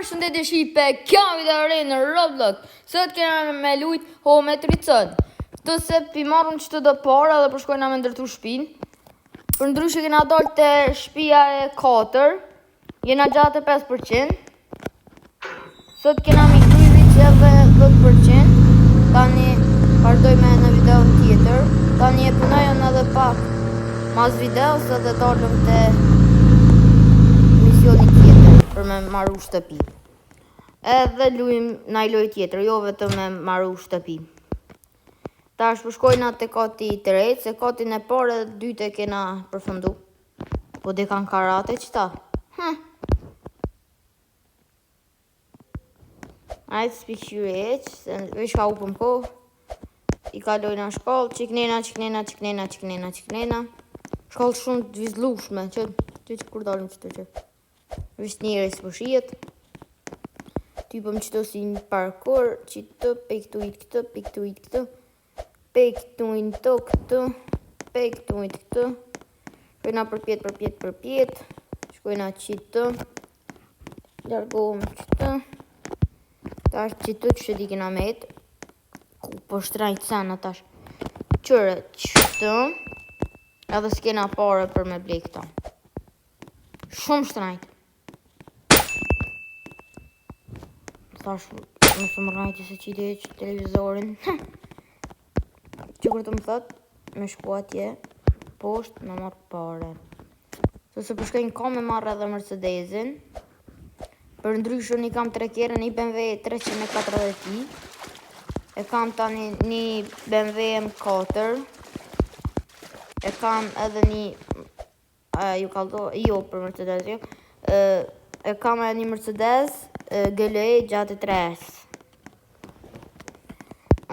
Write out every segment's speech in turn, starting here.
Përshëndetje Shqipe, kjo video e re në Roblox. Sot kena me lujt Home Tricën. Këtë se pi marrëm që të do para dhe përshkojna me ndërtu shpin. Për ndryshe kena dalë te shpia e 4, jena 65%. Sot kena mi kryvi që edhe 10%. Tani vazhdojme në videon tjetër. Tani e punojën edhe pak mas videos edhe dalëm te misioni tjetër për me maru shtëpi. Edhe lujm naj lojë tjetër, jo vetëm me maru shtëpi. Tash po shkojna te kati i tretë, se katin e parë edhe dytë e kena përfundu. Po dhe kanë karate qëta? Hm. Ajtë s'pi kqyri hiq, se veç ka hupëm kohë. I kalojna shkallë, qiknena, qiknena, qiknena, qiknena, qiknena. Shkallë shumë të vizlushme, që, që, që kur dalim qëto që. Veç njeri s'po shihet. Typëm qëto si një parkour, qëto, pej këtu i këtë, pej këtu i këtë. Pej këtu i në to këtë, pej këtu i këtë. Shkojna përpjet, përpjet, përpjet. Shkojna qëto. Largohem qëto. Tash qëto që di kena met. Ku po shtrajt sena tash. Qëre qëto. Edhe s'kena pare për me ble këta. Shumë shtrajt. Thash, mos më rrajti se qiti e që televizorin. Që kur të më thot, me shku atje, poshtë me marrë pare. Se se përshkojnë ka me marrë edhe Mercedesin. Për ndryshe unë i kam tre kere, një BMW 340 i. E kam tani një BMW M4. E kam edhe një, a, ju kallzo, jo për Mercedes, jo. E, e kam edhe një Mercedes GLE 63S.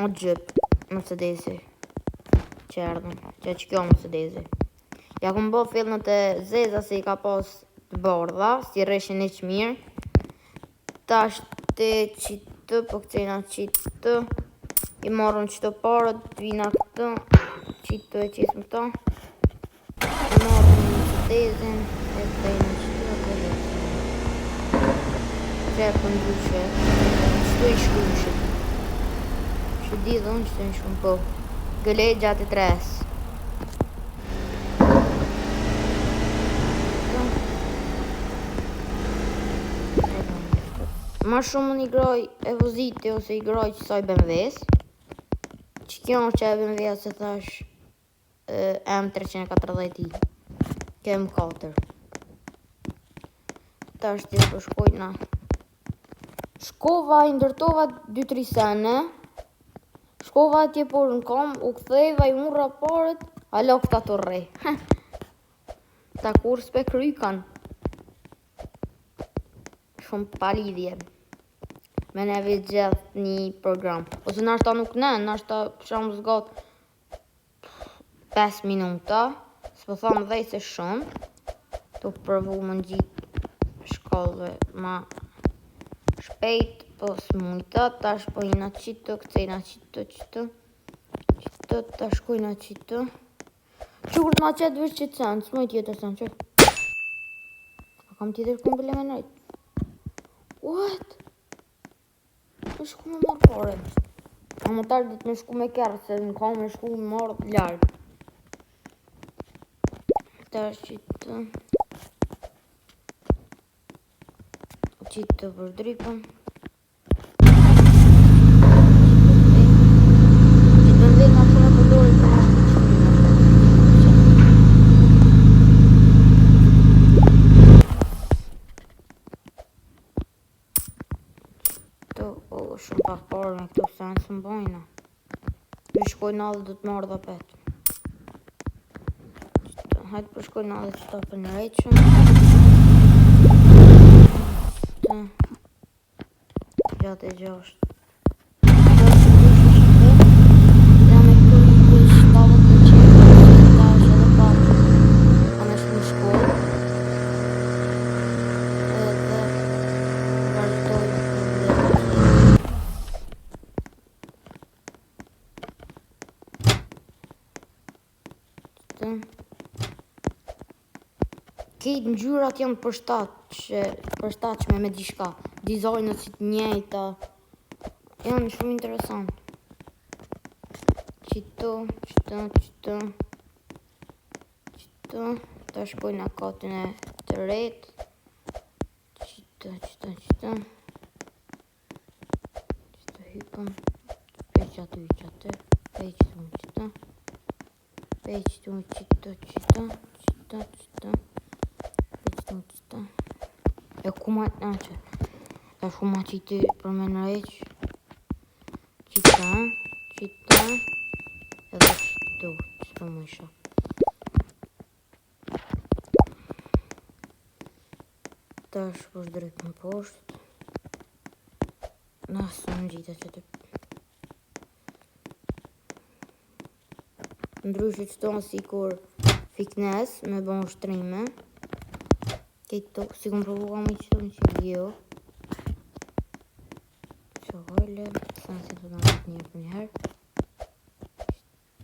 O gjyp, Mercedesi. Që erdhën, që që kjo Mercedesi. Ja kum bo fillnët e zeza se i ka pas të bardha, si reshin e që mirë. Tash te qitë, po këcena qitë, i marrëm qëto parët, vina këtë, qitë e qisëm këto. I marrëm Mercedesin, e kthejmë qëto dhe vetë. Që e për ndryshe, qëto i shkrushit. Që di dhe unë qëto i shkruan, po. GLE 63S. Ma shumë unë i groj e voziti ose i groj qësaj BMW-s. Që kjo është që e BMW-a se thash M340i. Kjo M4. Tash ti po shkojna. Shkova, i ndërtova 2-3 sene. Shkova atje por në kom, u ktheva, i murra paret, alo këta të rrej. Ta kur s'pe krykan. Shumë pa lidhje. Me neve gjithë një program. Ose nashta nuk ne, nashta për shembull zgat 5 minuta. S'po tham 10 se shumë. Tu provu më ngjit shkallëve ma shpejt, po s'mujta. Tash po jena qitu, kthejna qitu, qitu. Qitu, tash shkojna qitu. Që kur t'ma qet veç qëtë sen, s'moj tjetër sen, që? A kam tjetër ku më me nejt? What? Me shku me marrë pare. A më tash do të me shku me kerr, se në ka me shku me marrë larg. Tash qitë. Qitë për drypën. Shumë pak parë me këto sen së mbojna. Për shkojna dhe do të marrë dhe pet. Hajtë për shkojna dhe që ta për në rejqëm. Gjatë e gjashtë. Jam e këtu 70%, tash edhe pak kam e shku në shkollë. Edhe vazhdoj në video tjetër. Kejt ngjyrat janë përshtatshme me diçka. Dizajnet si të njëjta. Janë shumë interesant. Qito, qito, qito. Qito. Ta shkojnë në katin e tretë. Qito, qito, qito. Qito hypëm. Pej që aty, që aty. Pej qito, qito. Pej qito, qito, qito. Qito, qito. Pej qito, qito. E ku ma... A, që... Tash ku ma qiti për me nreq. Qita, qita. Edhe qito, qito më isha. Tash po zdryp më poshtë. Na, së në gjita që të... Ndryshe qëto si kur fitness me bon ushtrime. Këto, si kom provu kam i qëto në që jo. Që hojle, sa në si të në një për njëherë.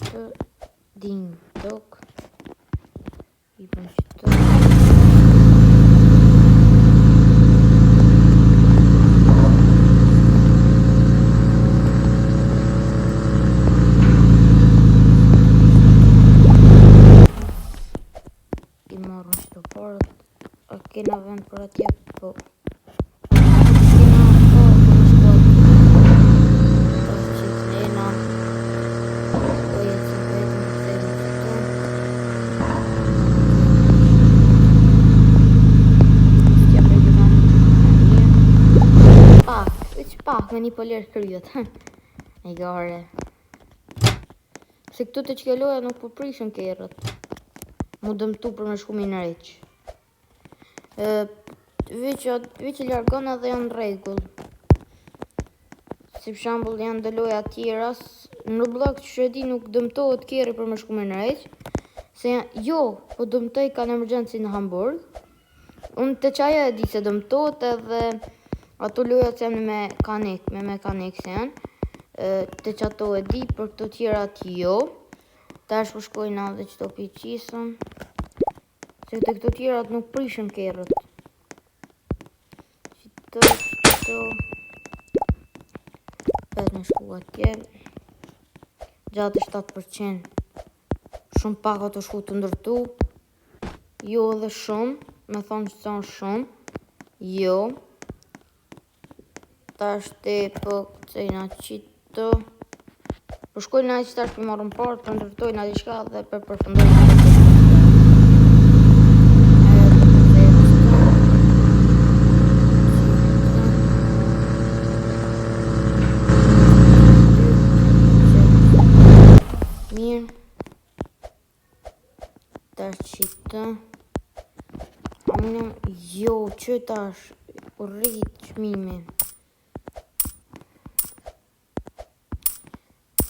Qëto, din tok. I bën qëto. I marrën qëto parët. A kena vend për atje? Po. Kena po, për më shkoj. Tash që knena. Po jetë vetëm kthehemi këtu. T'ja prej të mirë. Pak, veç pak, me një poler kryet. E gare. Se këtu të që loja nuk po prishën kerrët. Mu dëmtu për me shku mi nreq. Veç, veç i largon edhe janë në rregull. Si për shembull janë dhe loja tjera, në Roblox që e di nuk dëmtohet kerri për me shku me nreq. Se janë, jo, po dëmtoj kanë emergency në Hamburg. Unë të qaja e di se dëmtohet edhe ato lojat që janë me mekanik, me mekanik se janë. Të që ato e di, për këto tjerat jo. Tash po shkojnë edhe qëto piqisëm. Se të këto tjerat nuk prishën kerrët. Qëto, qëto. Pet me shku atje. 67%. Shumë pak ato shku të ndërtu. Jo edhe shumë. Me thonë që thonë shumë. Jo. Tash te po këcejna qito. Po shkojna që tash për marrën parë, për ndërtojna diçka dhe për përfundojna edhe këtë. Edhe po kthehemi këtu. Mirë. Tash qito. A mundem, jo, që tash, u rrit çmimi.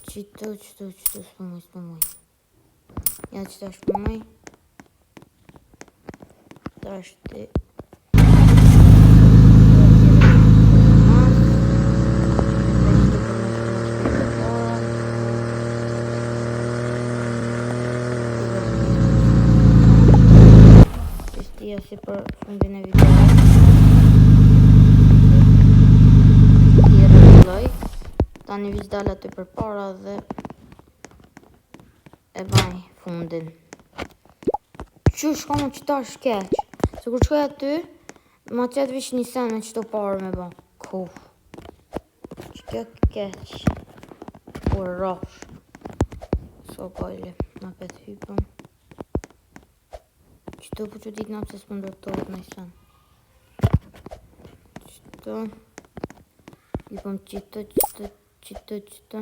Qito, qito, qito, s'po muj, s'po muj. Ja që tash po muj. Tash ti. Pistia si për fundin e videos. I rregulloj. Tani veç dal aty përpara dhe e baj fundin. Që shkon që tash keq? Se kur shkoj aty, ma qet veç një sen me qëto parë me ba. Kuf. Që kjo keq. U rosh. So gojle, na pet hypëm. Qëto po që ditë na pse s'po ndërtohet në sen. Qëto. Hypëm qëto, qëto, qëto, qëto.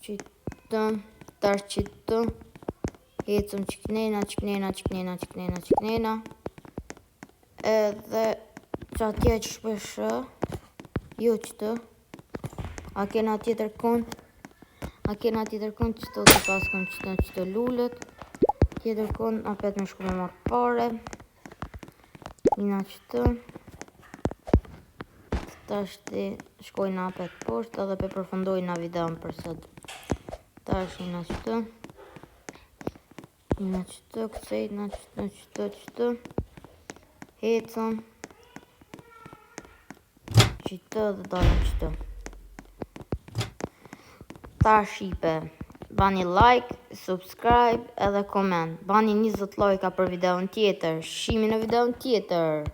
Qëto. Tash qëto. Ecëm që knena, që knena, që knena, që knena, që knena. Edhe që atje që shpesh, jo qëto. A kena tjetër kon? A kena tjetër kon qëto të pas kon qëto qëto lulët. Tjetër kon, apet me shku me marrë pare. Ina qëto. Tash ti shkojna apet poshtë edhe pe përfundojna videon për sot. Tash ina qëto. Ina qëto, këcejna qëto, qëto, qëto. Hecëm. Qitë dhe dalim qitë. Ta shqipe. Bani like, subscribe edhe comment. Bani 20 like për videon tjetër. Shihemi në videon tjetër.